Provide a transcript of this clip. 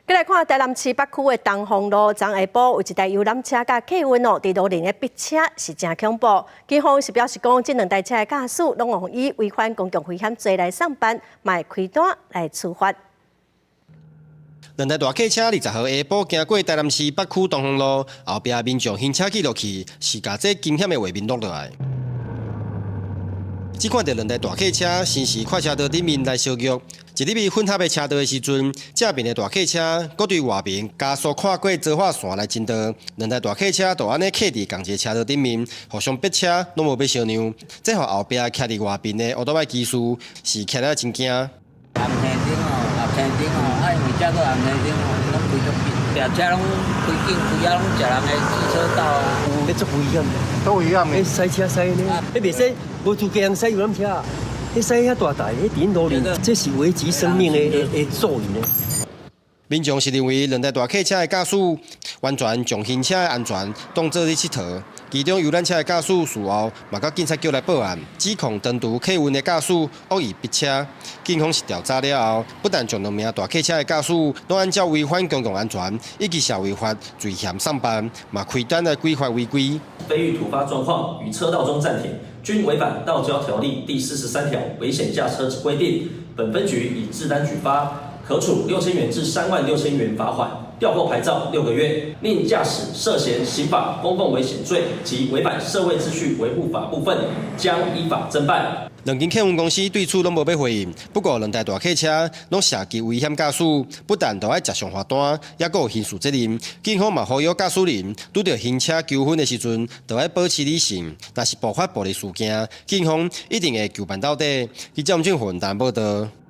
再來看台南市北區的東風路，昨下晡有一台遊覽車佮客運哦，佇路面的逼車是誠恐怖。警方是表示講，這兩台車的駕駛攏予以違反公共危險罪來送辦，嘛會開單來處罰。兩台大客車20號下晡經過台南市北區東風路，後壁民眾行車記錄器是共這驚險的畫面錄落來。只看著兩台大客車先是快車道頂面來相約，一入去混合的車道的時陣，正面的大客車閣對外面加速跨過澤化線來進道，兩台大客車就按呢卡佇仝一个車道頂面，互相逼車，攏無欲相讓，這予後壁徛佇外面的歐多擺騎士是徛了真驚。紅燈哦，紅燈哦，啊因為這個紅燈哦，攏開足緊，迸車攏開緊開啊，攏食人的機車道啊。彼足危險，都危險的。彼駛車駛呢，彼袂使無資格通駛遊覽車，彼駛遐大台，彼佇路面，這是危及生命的作為呢。民眾是認為兩台大客車的駕駛完全將行車的安全當做咧𨑨迌，其中遊覽車的駕駛事後嘛佮警察局來報案，指控長途客運的駕駛惡意逼車。警方是調查了後，不但將兩名大客車的駕駛攏按照違反公共安全以及社會法罪嫌送辦，嘛開單來規範違規。非遇突發狀況於車道中暫停，均違反道交條例第43條危險駕車之規定。本分局已制單舉發，可處6000元至3萬6000元罰款，吊扣牌照6個月。另駕駛涉嫌刑法公共危險罪及違反社會秩序維護法部分，將依法偵辦。兩間客運公司對此攏無欲回應，不過兩台大客車攏涉及危險駕駛，不但著愛食上罰單，猶閣有刑事責任。警方嘛呼籲駕駛人拄著行車糾紛的時陣，著愛保持理性。若是爆發暴力事件，警方一定會究辦到底。記者吳俊宏台報導。